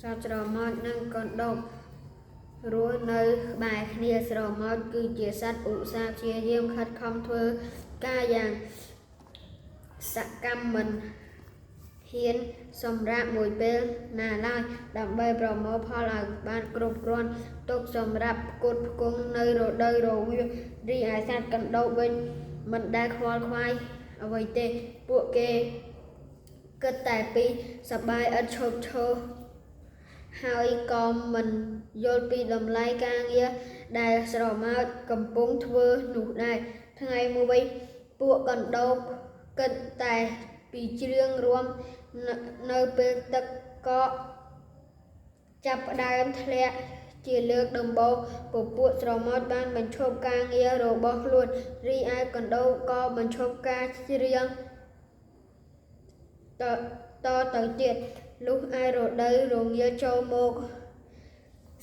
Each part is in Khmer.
សត្វស្រមោចនិងកណ្ដូបរស់នៅក្បែរគ្នាស្រមោចគឺជាសត្វឧស្សាហ៍ព្យាយាមខិតខំធ្វើការយ៉ាងសកម្មមិនហ៊ានសម្រាកមួយពេលណាឡើយដើម្បីប្រមូលផលឲ្យបានគ្រប់គ្រាន់ទុកសម្រាប់ផ្គត់ផ្គង់នៅរដូវរងារីឯសត្វកណ្ដូបវិញមិនដែលខ្វល់ខ្វាយអ្វីទេពួកគេគិតតែពីសប្បាយឥតឈប់ឈរហើយក៏មិនយល់ពីតម្លៃការងារដែលស្រមោចកំពុងធ្វើនោះដែរថ្ងៃមួយពួកកណ្ដូបគិតតែពីច្រៀងរាំនៅពេលទឹកកកចាប់ផ្ដើមធ្លាក់ជាលើកដំបូងពពួកស្រមោចបានបញ្ឈប់ការងាររបស់ខ្លួនរីឯកណ្ដូបក៏បញ្ឈប់ការច្រៀងតតទៅទៀតលុះឯរដូវរងាចូលមក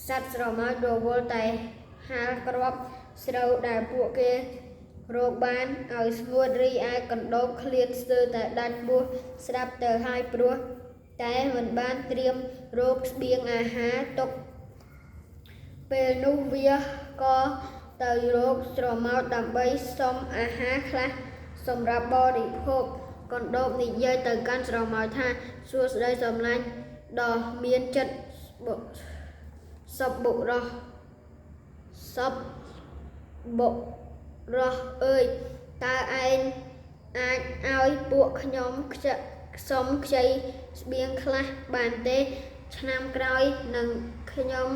សត្វស្រមោចរវល់តែហាលគ្រាប់ស្រូវដែលពួកគេរកបានឲ្យស្ងួតរីឯកណ្ដូបឃ្លានស្ទើរតែដាច់ពោះស្រាប់ទៅហើយព្រោះតែមិនបានត្រៀមរកស្បៀងអាហារទុកពេលនោះវាក៏ទៅរកស្រមោចដើម្បីសុំអាហារខ្លះសម្រាប់បរិភោគកណ្ដូបនិយាយទៅកាន់ស្រមោចថាសួស្តីសម្លាញ់ដ៏មានចិត្តសប្បុរសសប្បុរសអើយតើឯងអាចឲ្យពួកខ្ញុំសុំខ្ចីស្បៀងខ្លះបានទេឆ្នាំក្រោយនឹងខ្ញុំ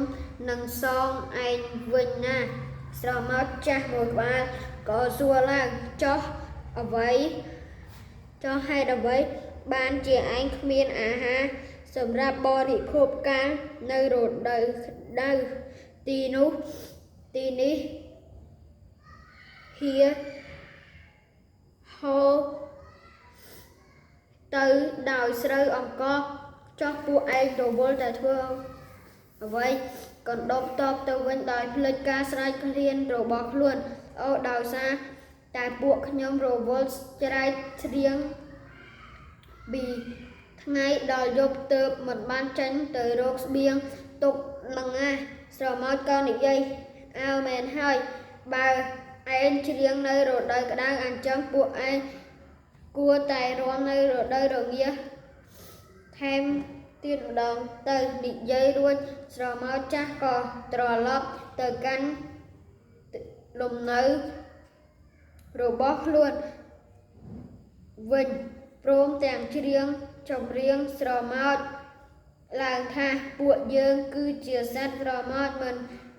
នឹងសងឯងវិញណាស្រមោចចាស់មួយក្បាលក៏សួរឡើងចុះអ្វីចុះហេតុអ្វីបានជាឯងគ្មានអាហារសម្រាប់បរិភោគកាលនៅរដូវក្តៅទីនោះទីនេះហៀហូរទៅដោយស្រូវអង្ករចុះពួកឯងរវល់តែធ្វើអ្វីកណ្ដូបតបទៅវិញដោយភ្លេចការស្រែកឃ្លានរបស់ខ្លួនអូដោយសារតែពួកខ្ញុំរវល់ច្រែកច្រៀងពីថ្ងៃដល់យប់ទើបមិនបានចេញទៅរកស្បៀងទុកនឹងណាស្រមោចក៏និយាយអើមែនហើយបើឯងច្រៀងនៅរដូវក្តៅអញ្ចឹងពួកឯងគួរតែរាំនៅរដូវរងាថែមទៀតម្ដងទៅនិយាយរួចស្រមោចចាស់ក៏ត្រឡប់ទៅកាន់លំនៅរបស់ខ្លួនវិញព្រមទាំងច្រៀងចម្រៀងស្រមោចឡើងថាពួកយើងគឺជាសត្វស្រមោចមិន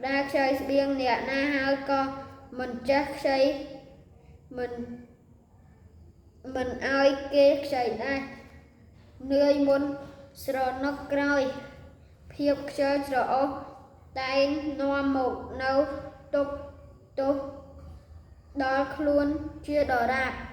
ដែលខ្ចីស្បៀងអ្នកណាហើយក៏មិនចេះខ្ចីមិនឲ្យគេខ្ចីដែរនឿយមុនស្រណុកក្រោយភាពខ្ជិលច្រអូសតែងនាំមកនូវទុក្ខទោសដល់ខ្លួនជាដរាប។